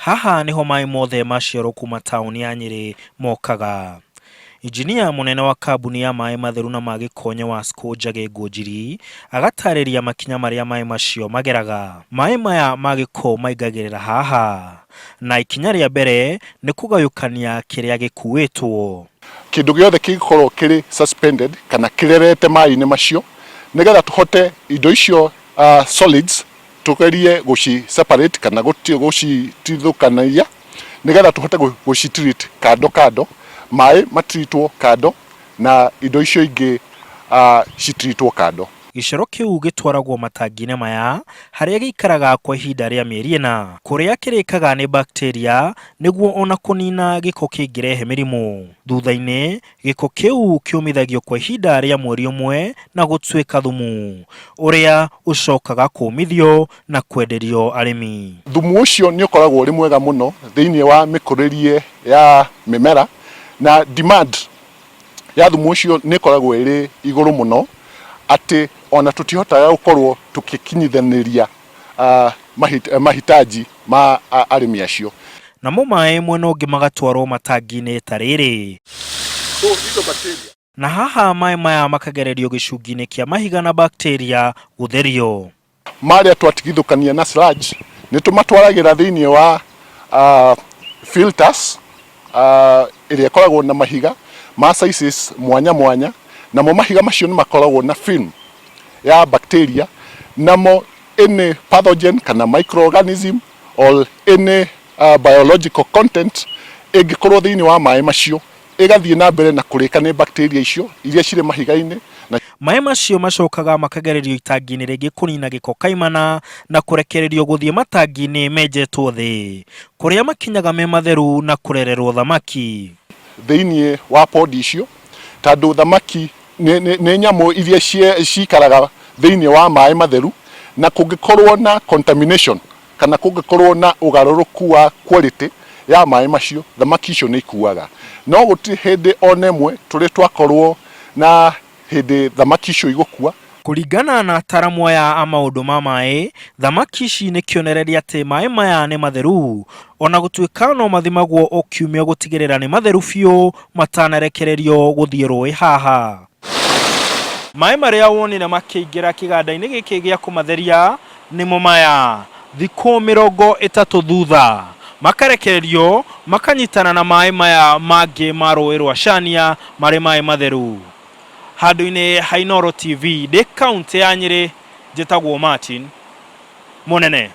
Haha nĩho maĩ mothe maciarwo kuma taũni ya Nyĩrĩ mokaga. Injinia mũnene wa kambuni ya maĩ matheru na ma gĩko Nyewasco Njagi Ngũnjiri agatarĩria makinya marĩa maĩ macio mageraga. Maĩ maya ma gĩko maingagĩrĩra haha na ikinya rĩa mbere nĩ kũgayũkania kĩrĩa gĩkuĩtwo. Kĩndũ gĩothe kĩngĩkorwo kĩrĩ suspended kana kĩrerete maĩ-inĩ macio nĩgetha tũhote indo icio solids tũgerie gũci separate kana gũcitithũkanagia nĩgetha tũhote gũci treat kando kando, maĩ matritwo kando na indo icio ingĩ citritwo kando. Gĩcoro kĩu gĩtwaragwo matangi-inĩ maya harĩa gĩikaraga kwa ihinda rĩa mĩeri ĩna, kũrĩa kĩrĩkaga nĩ bacteria nĩguo ona kũnina gĩko kĩngĩrehe mĩrimũ. Thutha-inĩ, gĩko kĩu kĩũmithagio kwa ihinda rĩa mweri ũmwe na gũtuĩka thumu, ũrĩa ũcokaga kũũmithio na kwenderio arĩmi. Thumu ũcio nĩ ũkoragwo ũrĩ mwega mũno thĩinĩ wa mĩkũrĩrie ya mĩmera na demand ya thumu ũcio nĩ ĩkoragwo ĩrĩ igũrũ mũno atĩ ona tũtihotaga gũkorwo tũgĩkinyithanĩria mahitaji ma arĩmi acio. Namo maĩ mwena ũngĩ magatwarwo matangi-inĩ ta rĩrĩ. Na haha maĩ maya makagererio gĩcungi-inĩ kĩa mahiga na bacteria gũtherio. Marĩa twatigithũkania na sludge nĩ tũmatwaragĩra thĩinĩ wa filters ĩrĩa ĩkoragwo na mahiga ma sizes mwanya mwanya, namo mahiga macio nĩ makoragwo na film ya bacteria, namo any pathogen kana microorganism or any biological content ĩngĩkorwo thĩinĩ wa maĩ macio ĩgathiĩ na mbere na kũrĩka nĩ bacteria icio iria cirĩ mahiga-inĩ na. Maĩ macio macokaga makagererio itangi-inĩ rĩngĩ kũnina gĩko kaimana na kũrekererio gũthiĩ matangi-inĩ menjetwo thĩ, kũrĩa makinyaga me matheru na kũrererwo thamaki. Thĩinĩ wa pond icio tondũ thamaki nĩ nyamũ iria cikaraga thĩinĩ wa maĩ matheru na kũngĩkorwo na contamination kana kũngĩkorwo na ũgarũrũku wa quality ya maĩ macio, thamaki icio nĩ ikuaga. No gũtirĩ hĩndĩ ona ĩmwe tũrĩ twakorwo na hĩndĩ thamaki icio igũkua. Kũringana na ataramu aya a maũndũ ma maĩ, thamaki ici nĩ kĩonereria atĩ maĩ maya nĩ matheru, ona gũtuĩka no mathimagwo o kiumia gũtigĩrĩra nĩ matheru biũ matanarekererio gũthiĩ rũĩ haha. Maĩ marĩa wonire makĩingĩra kĩganda-inĩ gĩkĩ gĩa kũmatheria nĩmo maya, thikũ 30 thutha makarekererio makanyitana na maĩ maya mangĩ ma rũĩ rwa Cania marĩ maĩ matheru. Handũ-inĩ ha Inooro TV ndĩ kauntĩ ya Nyĩrĩ, njĩtagwo Martin Mũnene.